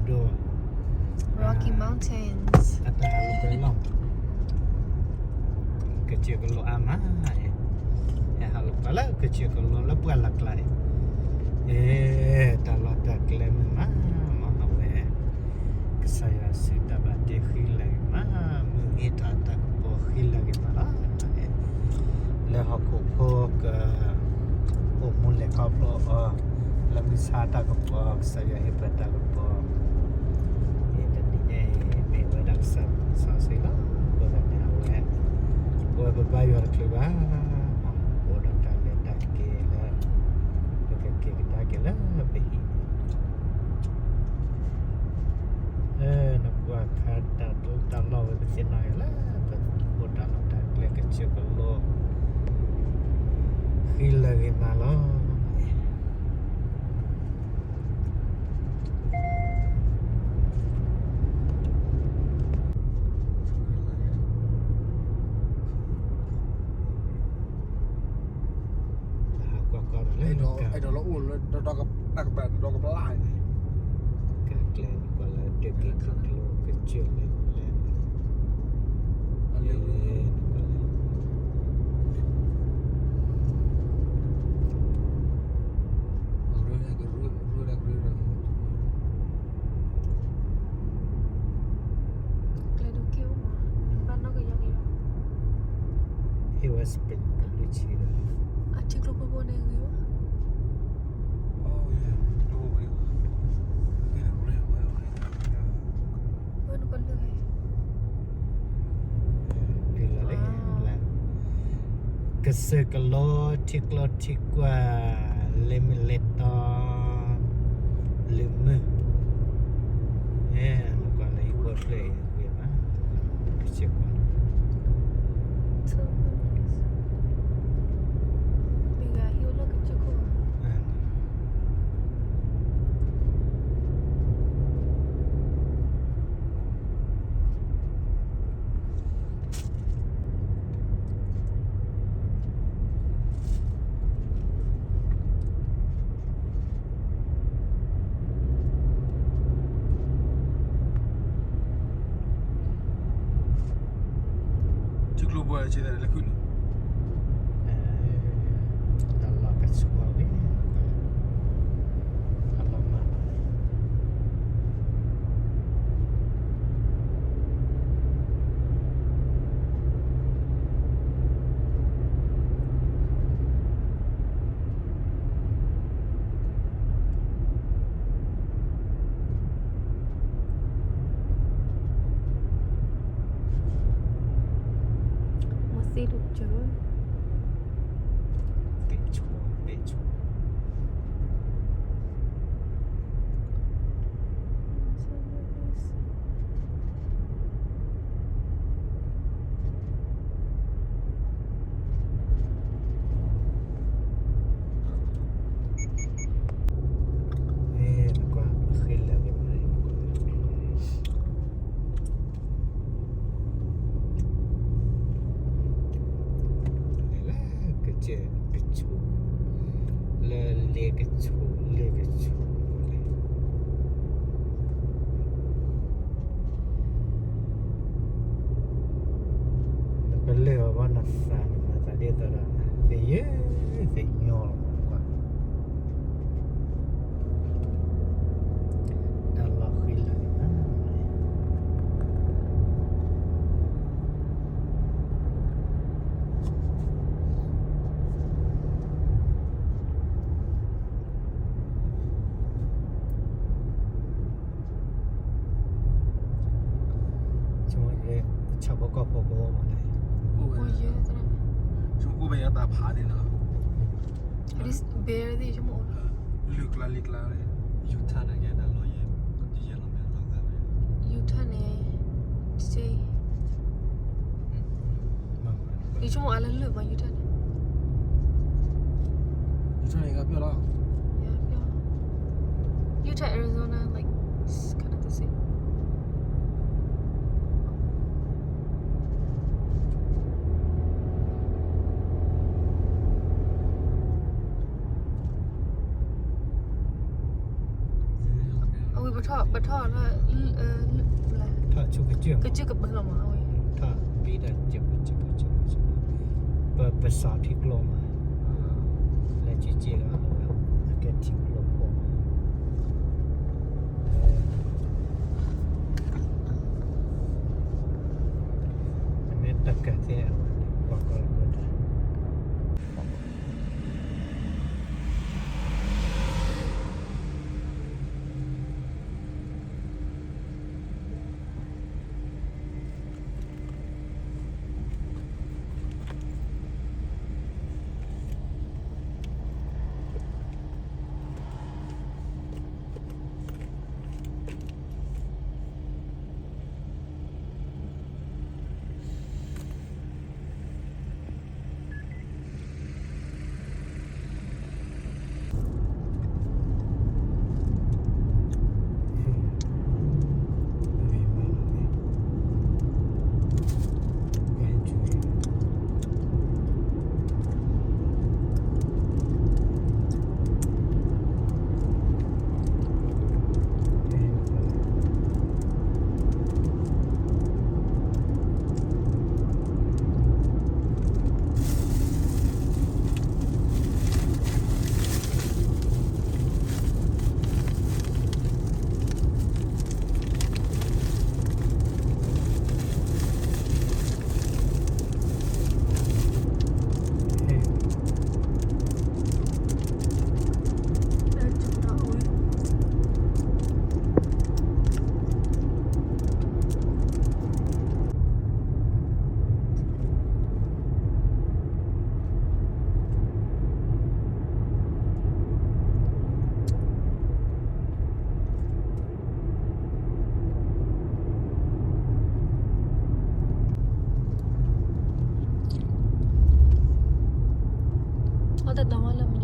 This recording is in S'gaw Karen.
ဒိၣ် Rocky Mountains အတၢ်ဟးလိာ်ကွဲလီၤ ကစၢၢ်ကလိအါမး ဟဲဟးလိာ်ကွဲလၢကစၢၢ်ကလိလၢပှၢ်လၢ်ကျါအံၤ တၢ်လီၢ်တၢ်ကျဲမုာ်မး မ့ၢ်အဝဲ ကစၢ်ယွၤစုတၢ်ဘၣ်တ့ဃံလၤဂ့ၤမး မုၢ်ဂ့ၤထီၣ်တၢ်ကပီၤဃံလၤဂ့ၤမးလီၤ လၢဟီၣ်ခိၣ်ဖိက အိၣ်မူလဲၤခီဖျိအီၤ လၢမုၢ်ဆါတၢ်ကပီၤ ကစၢ်ယွၤဟ့ၣ်ပှၤတၢ်ကပီၤ တနံၤညါအံၤ မ့ၢ်ဝဲဒၣ်ကစၢ်စီဆှံလီၤ အဃိသတးန့ၣ် အဝဲ ပဝဲပဘါယွၤတချုးဘၣ် အိၣ်ဒီးတၢ်လဲၤတၢ်က့ၤလၢ ပကက့ၤကဒါက့ၤလၢပဟံၣ် နကွၢ်ခါတၢ်တိတၢ်လီၢ်ဝဲပသ့ၣ်နီၣ်ယၤလၢ ပအိၣ်တၢ်လီၢ်တၢ်ကျဲကစၢၢ်ကလိ ဃံလၤဂ့ၤမးလီၤ ဟးကွၢ်ကွၢ်ဒီးလၢ အဲၣ်ဒိးလၢအိၣ်လၢ တၢ်ကပၤတၢ်ကပၤလၢ်န့ၣ် ကကျဲန့ၣ် ကွၢ်လၢတၢ်က့ၤခီကျိကစၢၢ်လၢလဲၣ်န့ၣ် အလဲၣ် ကွၢ်လၢ ကျဲဒိၣ်က့ၢ်အိၣ်မး ဘၣ်နီၣ်ကယီကယီ ဟ့ၣ်ဝဲ spin တၢ်လွံၢ်ဆံဒီး အထံကျိဖိဖိန့ၣ်ဂ့ၤဝဲ ဝဲနကလၢာ် ကစၢၢ်ကလိထံကျိထံကွၢ် လဲၤမုၢ်လဲၤတီ လၢမုၢ် နကွၢ်လၢဟံၣ်ဖိတဖျၢၣ်အံၤ ဝံၤမး ကစၢၢ်ကွၢ် မ့ၢ်ဂၤဟံၣ်အိၣ်လၢကစၢၢ်ခိၣ် ထံကျိဘိဆံးသးလဲၤခုၣ်န့ၣ် တၢ်လီၢ်ကဆူၣ်ဝဲ အလီၤမၢ် မ့ၢ်သ့ၣ်ဒိၣ်ကၢ လဲၤလၢကစၢၢ်ကဆူၣ် လၢလဲၤကဆူၣ် လဲၤကဆူၣ် နကလဲၤအီၤဘၣ်နသးန့ၣ် နသးဒ်သိးဒီး သ့ယဲ သ့ညီလီၤ ကွၢ် တၢ်လီၢ်ဃံလၤန့ၣ် ဆၣ်ဖိကီၢ်ဖိကအိၣ်မးန့ၣ် အိၣ်ဝဲ ဆိကမိၣ်ဘၣ်ယၤတၢ်ဖးဒ်နီၤ ဘဲသ့ၣ်ဆိကမိၣ်အိၣ် လၢကျါလၢကျါ ယူထၣ်န့ၣ်ကဲဒၣ်လီၤယဲ ယဲလီၤမ့ၢ်လီၤဂာ်ဝဲ ယူထၣ်န့ၣ် တကဲ ယဆိကမိၣ်အါလၢလၢၢ်မး ယူထၣ်န့ၣ် ယူထၣ်န့ၣ်ကပျီလီၤ ယူထၣ် Arizona like kind of the same အဝဲ ပထီၣ်လၢ ထီၣ်ဆိကစၢၢ် ကစၢၢ်ကပၤလီၤမး, ထီၣ်ဘံဒီး ပ ပစီၤထံကျိမး, လၢကစၢၢ်ကီလၢ အကဲထံကျိဖိ မ့ၢ်တၢ်ကးသ့ၣ်အဝဲ ပှၤကီၢ်လၢကတၢၢ် အတၢ်တမီလၢမ